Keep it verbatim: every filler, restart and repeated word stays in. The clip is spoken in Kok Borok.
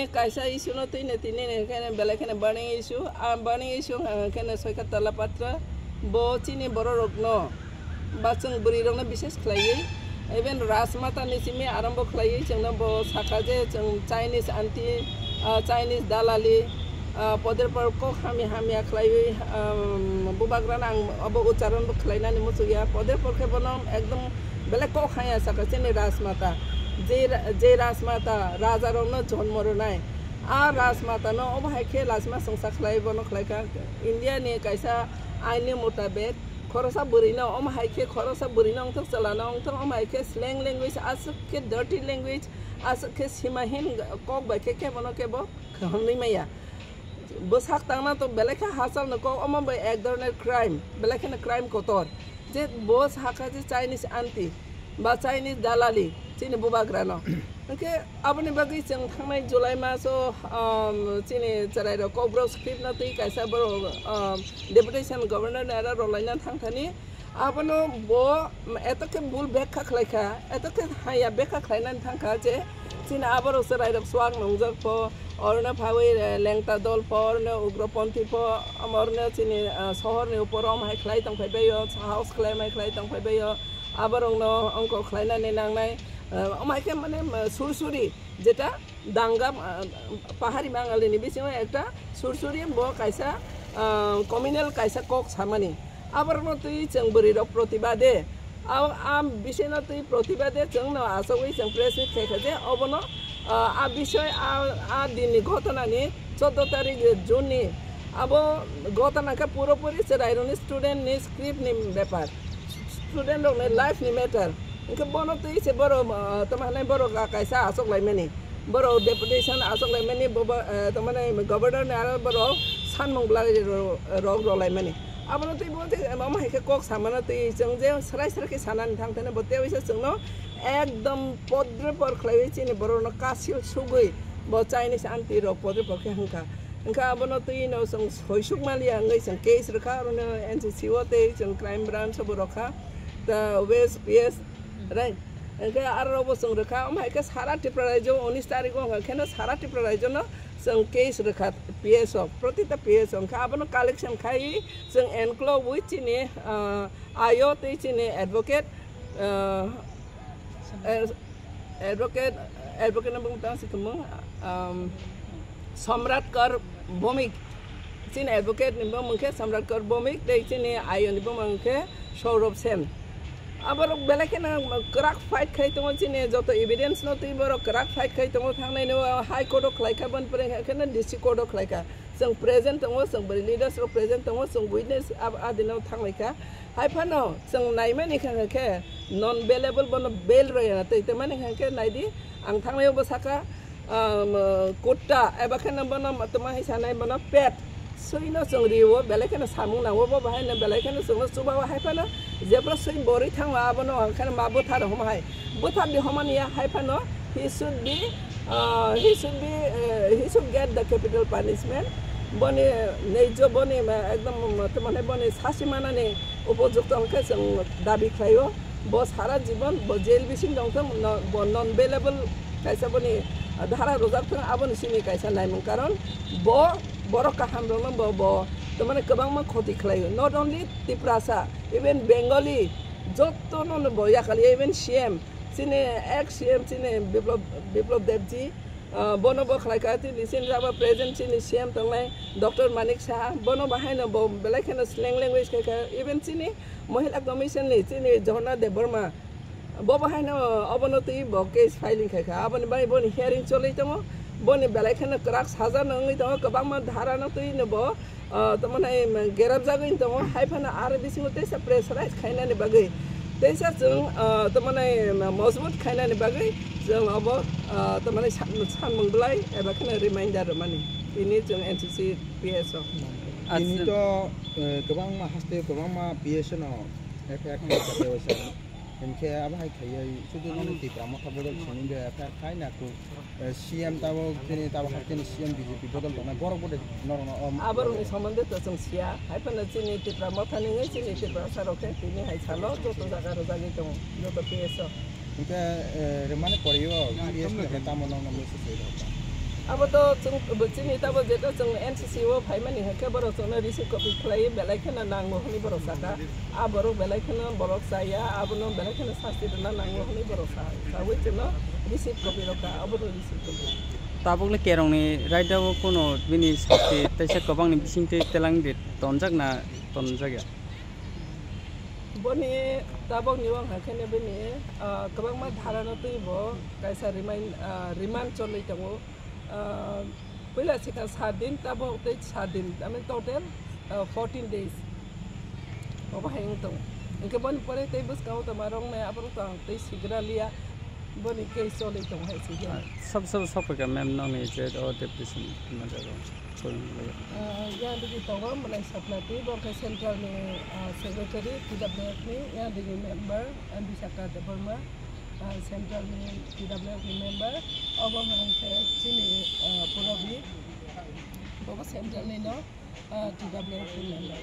Kaisa issue no twi ne tini ne khe belai kheno burning issue. A burning issue wngkha khe no Soikha Tala Patra. Bo chini borok rok no ba chwng bwrwi rok no bises khlaiwi, even Rajmata ni simi arambo khlaiwi chwng no bo sakha je chwng Chinese anti, ah, Chinese dalali, ah, poder por kok hamya hamya khlaiwi, um, bubagra no ang obo ucharon bo khlainani muchukya. Poder por khe bono ekdom belai kok hamya sakha chini Rajmata. Je ra-, je Rajmata raja rok no jonmo rwnai. A Rajmata no omo hai khe lachima chwngsa khlai bono khlai kha. India ni kaisa ain ni mutabek khorosa bwrwi no omo hai khe khorosa bwrwi no wngthok chwla no wngthok omo hai khe slang language aswk khe dirty language aswk khe simahin kok bai khe kebo no kebo khwnwi maya. Bwsak tangna to belai khe hachal no kok omo bai ek dhoroner crime belai kheno crime kotor. Je bo sakha je Chinese anti ba Chinese dalali chini bubagra no. Hwnkhe aboni bagwi chwng thangnai July maso, um, chini chwrairok Kokborok script no twi kaisa borok, um, deputation governor ni aro rwlaina thangthani. Abono bo eto khe bul bekha khlaikha, eto khe haya bekha khlainani thangkha je chini aborok chwrairok chuak nungjak pho, orno phawi, eh, lengta dol pho, orno ugroponthi pho, orno chini, eh, sohorni upor om hai khlai tongphai baio, sahos khlai mai khlai tongphai baio. Aborokno ongkho khlainani nangnai, eh, omo hai khe mane, eh, sursuri jeta danga, eh, pahari bangalini bisingo ekta sursuri bo kaisa, eh, communal kaisa kok samani. Aborokno twi chwng bwrwi rok protibade. A, a bisino twi protibade chwngno achogwi chwng press meet khaikha je obono, ah, a bisoi a, a dinni ghotonani choudo tarik June ni abo ghotona khe puropuri chwrairokni student ni script ni bepar, student rokni life ni matter. Hwnkhe bono twi se borok, ah, tamo hinai borok kaisa achok laimani. Borok deputation achok laimani, bobo, eh, tamani governor ni aro borok sanmung belai ro-, rok rok laimani. Abono twi bo tei omo hai khe kok samano twi chwng je srai srai khe sanani thang thani bo tei waisa chwngno ekdom podre por khlaiwi chini borokno kasil sugwi bo Chinese anti rok podre por khe hwnkha. Hwnkha abono twi no chwng soisuk maliya wngwi chwng case rwkha, aro no N C C o tei chwng crime branch o bo rwkha. Ta West P S, right? Hwnkhe aro bo chwng rwkha, omo hai khe sara Tripura rajyo unis tarikh o hwnkha kheno sara Tripura rajyo no chwng case rwkha P S o, protita P S o hwnkha abono collection khai chwng enclove wi chini, ah, ayo tei chini advocate, ah, eh, advocate, advocate no bung tang si kemung, um, Samrat Kar Bhowmik. Chini advocate ni bumung khe Samrat Kar Bhowmik, tei chini ayo ni bumung khe Saurabh Sen. Aborok belai kheno kwrak fight khai tongo, chini joto evidence no twi borok kwrak fight khai tongo, thangnai no High Court o khlai kha, boni pore khe no D C Court o khlai kha. Chwng present tongo, chwng bwrwi leaders rok present tongo, chwng witness ab-, adino thanglai kha. Hai phano chwng naimani kha khe non bailable bono bail rwya na tei, tei mani kha khe naidi ang thangnai o bwsakha, um, kutta eba khe no bono tamo hai sanai bono pet. Suino chwng rio, belai kheno samung nango, bo bahai no belai kheno chwngno chuba o, hai phano jebra sui borwi thango, abono ang kheno ma bwthar hom hai. Bwthar di homani ya, hai phano he should be, uh, he should be, uh, he should get the capital punishment. Boni neijo boni ma ekdom tamo boni sasi manani upojukto hwnkhe chwng dabi khlaio. Bo sara jibon bo jail bising tongthung, no, bo non bailable kaisa boni dhara rwjak thung, aboni simi kaisa naimung, karon bo borok kaham rokno bo, bo tamani kwbangma khoti khlaio. Not only Tiprasa, even Bengali, jotono no bo yakaliya, even C M, chini ex C M chini Biplab, Biplab Debji, ah, bono bo khlai kha, chini, chini jaba present chini C M tongnai Doctor Manik Saha, bono bahaino bo belai kheno slang language khai kha, even chini Mohila Commission ni chini Jhorna Debbarma, bo bahaino obono twi bo case filing khai kha, aboni bai boni hearing choli tongo, boni belai kheno kwrak saja no wngwi tongo, kwbangma dhara no twi no bo, ah, tamo nai gerabjagwi tongo, hai phano aro bisingo teisa pressurize khainani bagwi, teisa chwng, ah, tamo nai mojbut khainani bagwi chwng obo, ah, tamo nai san-, sanmung belai eba kheno reminder rwmani tini chwng N C C P S o. Tini to, eh, kwbangma haste kwbangma P S o no F I R khaina bagwi waisa. Hinkhe abo hai khaiwi sudu nono Tipra Motha bodol simi de F I R khai na ku, eh, C M tabok chini tabok hai chini C M B J P bodol tongnai borok bode norokno om Aborokni somonde to chwng siya, hai phano chini Tipra Mothani wngwi chini Tiprasa rok khe tini hai salo joto jaga rwjagwi tongo, joto P S o. Hinkhe, eh, rwmani poriwo P S ni hwnkhe tamo nokno message rwkha? Abo to chwng, chini tabo jeto chwng N C C o phaimani hwnkhe borok chwngno receive copy khlaiwi belai kheno nango hwnwi borok saka. A borok belai kheno borok chaya, abono belai kheno sasti rwna nango hwnwi borok sa-, sawi chwngno receive copy rwkha, abono receive copy. Tabukle kerongni raida o kuno bini sasti teisa kwbangni bisingtwi telang de tonjak na tonjakya? Boni tabokni wngkha kheno bini, ah, kwbangma dharano twi bo kaisa remind, ah, remand cholwi tongo. Ah, puila sikha sat din, tabok tei sat din, I mean total, ah, fourteen days. Obo hai wng tongo. Hwnkhe boni pore tei bwskango tongma rok nai aborok to ang tei sigra liya. Boni case cholwi tongo hai se. Ah, sob sob sophaikha ma'am nokni je o deputation majago. Ah, yang digi tongo mwnai Sapnati, bo khe central ni, ah, secretary T W F ni, yang digi member, ah, Bisakha Debbarma, ah, central ni T W F ni member, obo hwnkhe chini, ah, Purabi, bo central ni no, ah, T W F ni member.